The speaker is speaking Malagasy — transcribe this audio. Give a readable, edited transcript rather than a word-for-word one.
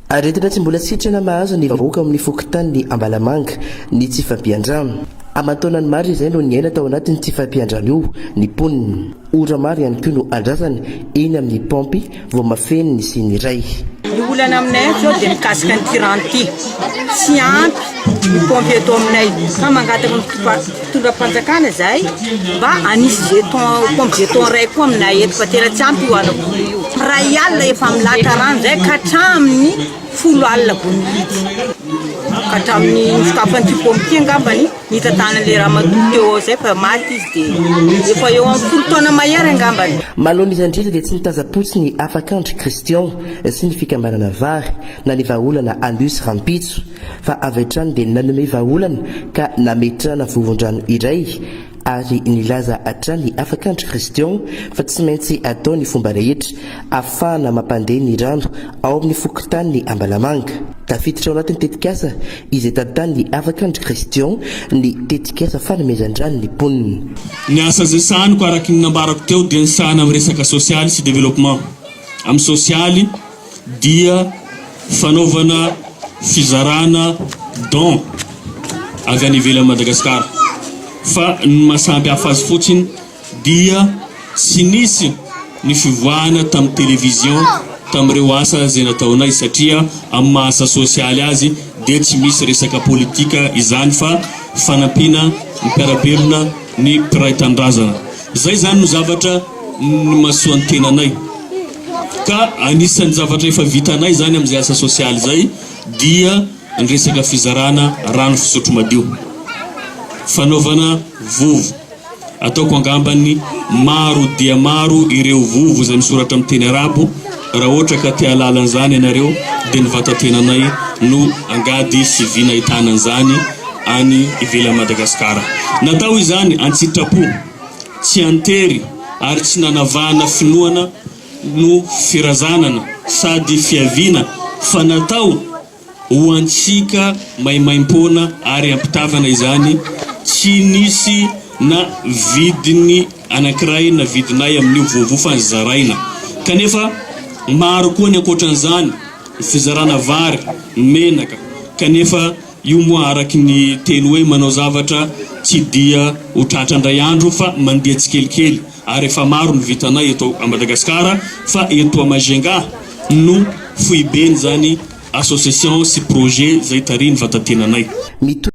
Aretina tsy mbola sitrana mahazo ny vahoaka ao amin'ny fokontanin'i Ambalamanga ny tsy fahampian-drano. Aman-taonany maro izay no niaina tao anatin'ny tsy fahampian-drano io ny mponina. Ora maro ihany koa no andrasana eny amin'ny paompy vao mafeno ny siny iray. Ny olana aminay ato zao dia mikasika an'ity rano ity. Tsy ampy ny paompy eto aminay ka mangataka ny fitondram-panjakana izahay mba hanisy jeton, paompy jeton iray koa aminay eto fa tena tsy ampy io anak'olo io. Iray alina efa milatra rano izay ka hatramin'ny folo alina vao mihidy. Ka hatramin'ny nisokafan'ity paompy ity angambany nitantanan'ilay ramatoa teo ao izay fa maty izy dia efa eo amin'ny folo taona mahery angambany. Manoloana izany indrindra dia tsy nitazam-potsiny afak'andro Christian sy ny fikambanana Vary na ny vahaolana anio sy rahampitso fa avy hatrany dia nanome vahaolana ka nametrahana voron-drano iray ary nilaza hatrany afak'andro Christian fa tsy maintsy atao ny fomba rehetra ahafahana mampandeha ny rano ao amin'ny fokontanin'i Ambalamanga. Tafiditra ao anatin'ny tetikasa izay tantanin'i Afakandry Christian ny tetikasa fanomezan-drano ny mponina. Ny asa izay sahaniko araka ny nambarako teo dia ny sahana amin'ny resaka sosialy sy développement. Amin'ny sosialy dia fanaovana fizarana don avy any ivelan'i Madagasikara fa ny maha samby hafa azy fotsiny dia tsy nisy ny fivoahana tamin'ny télévision tamin'ireo asa izay nataonay satria amin'ny maha asa sosialy azy dia tsy misy resaka politika izany fa fanampiana ny mpiara-belona ny mpiray tanindrazana. Izay izany no zavatra nimasoan'ny tenanay. Ka anisan'ny zavatra efa vitanay izany amin'izay asa sosialy izay dia ny resaka fizarana rano fisotro madio, fanaovana vovo. Ataoko angambany maro dia maro ireo vovo izay misoratra amin'ny teny arabo, raha ohatra ka te hahalala an'izany ianareo dia ny vatatenanay no angady sy vy nahitana an'izany any ivelan'i Madagasikara. Natao izany an-tsitrapo, tsy an-tery ary tsy nanavahana finoana no firazanana sady fiaviana fa natao ho antsika maimaimpoana ary ampitavana izany, tsy nisy na vidiny anankiray na vidinay amin'io vovo fa nizaraina. Kanefa maro koa ny ankoatran'izany, ny fizarana vary, menaka, kanefa io moa araky ny teny hoe manao zavatra tsy dia ho tratra indray andro fa mandeha tsikelikely ary efa maro ny vitanay eto a Madagasikara fa eto a Majunga no foibeny izany association sy projet izay tarihin'ny vatatenanay. Mitohy.